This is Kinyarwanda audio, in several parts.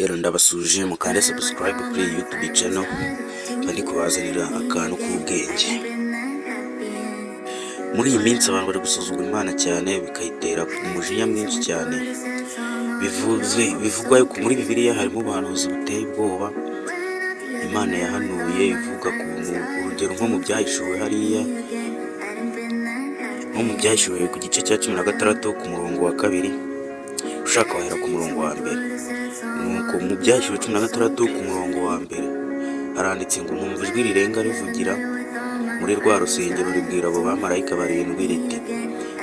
Rero ndabasuje, mukande subscribe kuri iyi YouTube channel, bari kubazanira akantu k'ubwenge. Muri iyi minsi abantu bari gusuzugura Imana cyane, bikayitera umujinya mwinshi cyane. Bivuze bivugwa yuko muri Bibiliya harimo ubuhanuzi buteye ubwoba Imana yahanuye ivuga ku urugero nko mu Byahishuwe hariya, nko mu Byahishuwe ku gice cya 16 ku murongo wa 2, ushaka wahera ku murongo wa 1. Nuko mu Byahishuwe 16 ku murongo wa 1 haranditse ngo: "Numva ijwi rirenga rivugira muri rwa rusengero, ribwira abo bamarayika barindwi riti: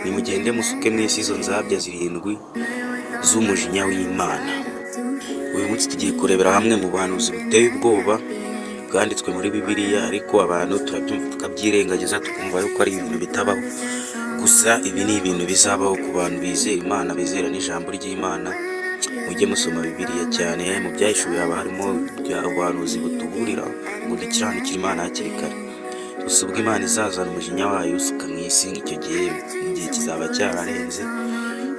'Nimugende musuke mu isi izo nzabya zirindwi z'umujinya w'Imana.'" Uyu munsi tugiye kurebera hamwe mu buhanuzi buteye ubwoba bwanditswe muri Bibiliya, ariko abantu turabyumva tukabyirengagiza, tukumva yuko ari ibintu bitabaho. Gusa ibi ni ibintu bizabaho ku bantu bizera Imana, bizera n'ijambo ry'Imana. Mujye musoma Bibiliya cyane. Mu Byahishuwe haba harimo ubuhanuzi butuburira ngo dukiranukire Imana hakiri kare. Gusa ubwo Imana izazana umujinya wayo usuka mu isi, icyo gihe igihe kizaba cyararenze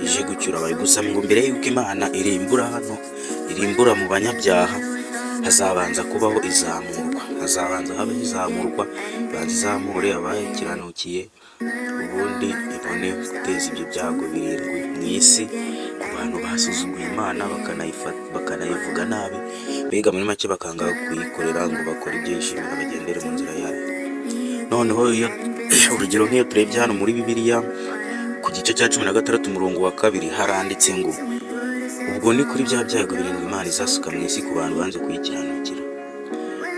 ije gucyura abayo. Gusa ngo mbere y'uko Imana irimbura hano, irimbura mu banyabyaha, hazabanza kubaho izamurwa, hazabanza habaho izamurwa, ibanza izamure abayikiranukiye, ubundi ibone guteza ibyo byago birindwi mu isi ku bantu basuzuguye Imana, bakanayivuga nabi, mbega muri make bakanga kuyikorera ngo bakore ibyo yishimira, bagendere mu nzira yayo. Noneho iyo urugero nk'iyo turebye hano muri Bibiliya ku gice cya 16 umurongo wa 2, haranditse ngo, ubwo ni kuri bya byago birindwi Imana izasuka mu isi ku bantu banze kuyikiranukira.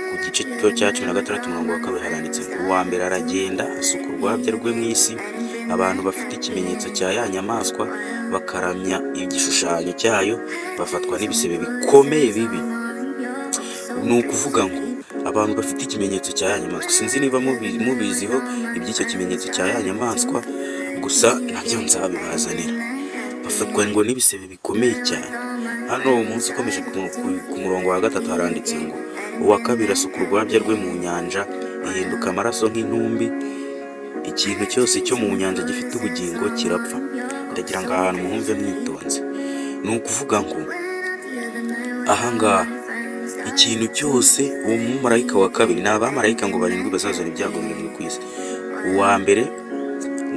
Ku gice cya 16 umurongo wa 2 haranditse ngo: "Uwa mbere aragenda asuka urwabya rwe mu isi, abantu bafite ikimenyetso cya ya nyamaswa bakaramya igishushanyo cyayo bafatwa n'ibisebe bikomeye bibi." Ni ukuvuga ngo abantu bafite ikimenyetso cya ya nyamaswa, sinzi niba mubiziho iby'icyo kimenyetso cya ya nyamaswa, gusa nabyo nzabibazanira, bafatwa ngo n'ibisebe bikomeye cyane. Hano umunsi ukomeje ku murongo wa 3 haranditse ngo: "Uwa kabiri asuka urwabya rwe mu nyanja, ihinduka amaraso nk'intumbi, ikintu cyose cyo mu nyanja gifite ubugingo kirapfa." Ndagira ngo ahantu muhumve mwitonze. Ni ukuvuga ngo ahangaha ikintu cyose, uwo mumarayika wa kabiri, ni abamarayika ngo barindwi bazazana ibyago birindwi ku isi. Uwa mbere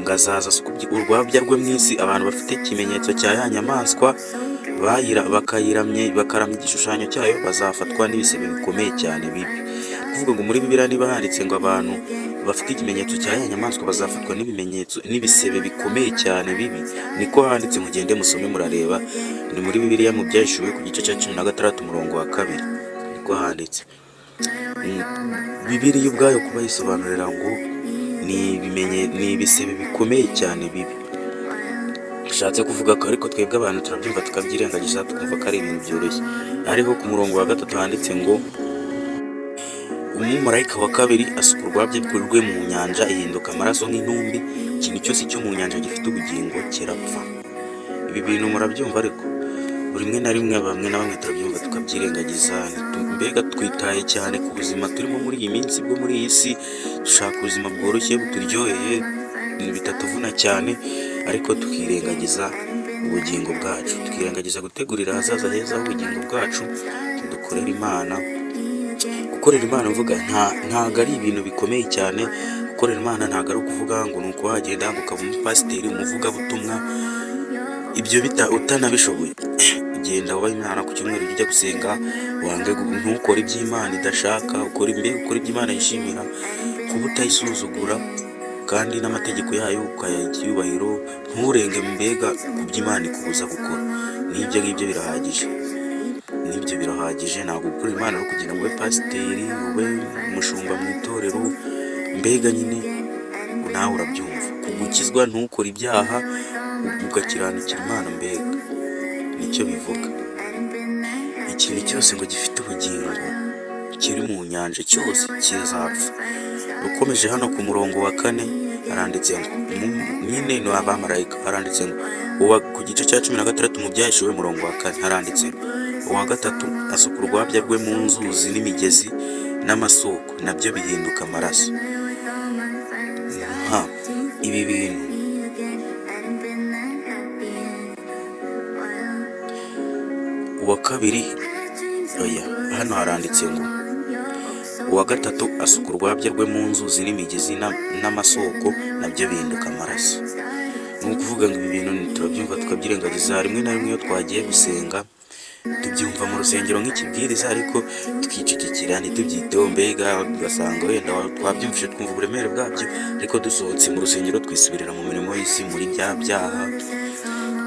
ngo azaza asuka urwabya rwe mu isi, abantu bafite ikimenyetso cya ya nyamaswa bakayiramye, bakaramya igishushanyo cyayo, bazafatwa n'ibisebe bikomeye cyane bibi. Kuvuga ngo muri Bibiliya niba handitse ngo abantu bafite ikimenyetso cya ya nyamaswa bazafatwa n'ibimenyetso n'ibisebe bikomeye cyane bibi, niko handitse. Mugende musome, murareba, ni muri Bibiliya mu Byahishuwe ku gice cya 16 umurongo wa 2, niko handitse. Bibiliya ubwayo kuba yisobanurira ngo ni ibisebe bikomeye cyane bibi, bishatse kuvuga ko, ariko twebwe abantu turabyumva tukabyirengagiza, tukumva ko ari ibintu byoroshye. Ariko ku murongo wa 3 handitse ngo: "Umumarayika wa kabiri asuka urwabya rwe mu nyanja, ihinduka amaraso nk'intumbi, ikintu cyose cyo mu nyanja gifite ubugingo kirapfa." Ibi bintu murabyumva, ariko buri rimwe na rimwe bamwe na bamwe turabyumva tukabyirengagiza. Mbega twitaye cyane ku buzima turimo muri iyi minsi bwo muri iyi si, dushaka ubuzima bworoshye buturyoheye bitatuvuna cyane, ariko tukirengagiza ubugingo bwacu, tukirengagiza gutegurira ahazaza heza h'ubugingo bwacu. Dukorera Imana. Gukorera Imana mvuga ntabwo ari ibintu bikomeye cyane. Gukorera Imana ntabwo ari ukuvuga ngo ni uko wagenda ngo ukaba umupasiteri, umuvugabutumwa, ibyo utanabishoboye. Ugenda wubaha Imana, ku cyumweru ujya gusenga, wange ntukore ibyo Imana idashaka, ukora imbere, ukora ibyo Imana yishimira, kuba utayisuzugura kandi n'amategeko yayo ukayaha icyubahiro, nturenge mbega ku byo Imana ikubuza gukora. N'ibyo ngibyo birahagije, n'ibyo birahagije. Ntabwo gukorera Imana ari ukugira ngo ube pasiteri, ube umushumba mu itorero, mbega nyine nawe urabyumva. Gukizwa ntukore ibyaha, ugakiranukira Imana, mbega nicyo bivuga. Ikintu cyose ngo gifite ubugingo kiri mu nyanja cyose kizapfa. Ukomeje hano ku murongo wa 4 haranditse ngo nyine ni abamarayika, haranditse ngo ku gice cya 16 mu Byahishuwe umurongo wa 4 haranditse ngo: "Uwa gatatu asuka urwabya rwe mu nzuzi n'imigezi n'amasoko, nabyo bihinduka amaraso." Nka ibi bintu, uwa kabiri Oya, hano haranditse ngo: "Uwa gatatu asuka urwabya rwe mu nzuzi n'imigezi n'amasoko, nabyo bihinduka amaraso." Ni ukuvuga ngo ibi bintu turabyumva tukabyirengagiza. Rimwe na rimwe iyo twagiye gusenga, tubyumva mu rusengero nk'ikibwiriza, ariko tukicecekera ntitubyiteho. Mbega ugasanga wenda twabyumvise, twumva uburemere bwabyo, ariko dusohotse mu rusengero twisubirira mu mirimo y'isi, muri bya byaha.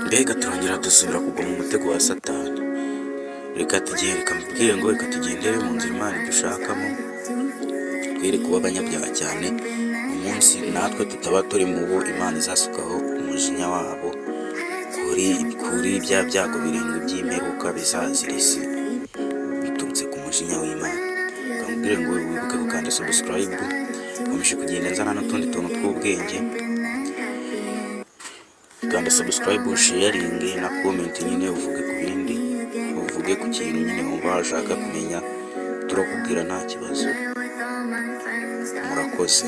Mbega turongera dusubira kugwa mu mutego wa Satani. Reka tugiye, reka mbwire ngo reka tugendere mu nzira Imana idushakamo, twere kuba abanyabyaha cyane, umunsi natwe tutaba turi mu bo Imana izasukaho umujinya wabo kuri bya byago birindwi by'imperuka bizazira isi biturutse ku mujinya w'Imana. Reka ngo wibuke gukanda subscribe. Nkomeje kugenda nzana n'utundi tuntu tw'ubwenge. Kanda subscribe, sharing na comment nyine, uvuge ku bindi, uvuge ku kintu nyine wumva washaka kumenya, turakubwira nta kibazo. Murakoze.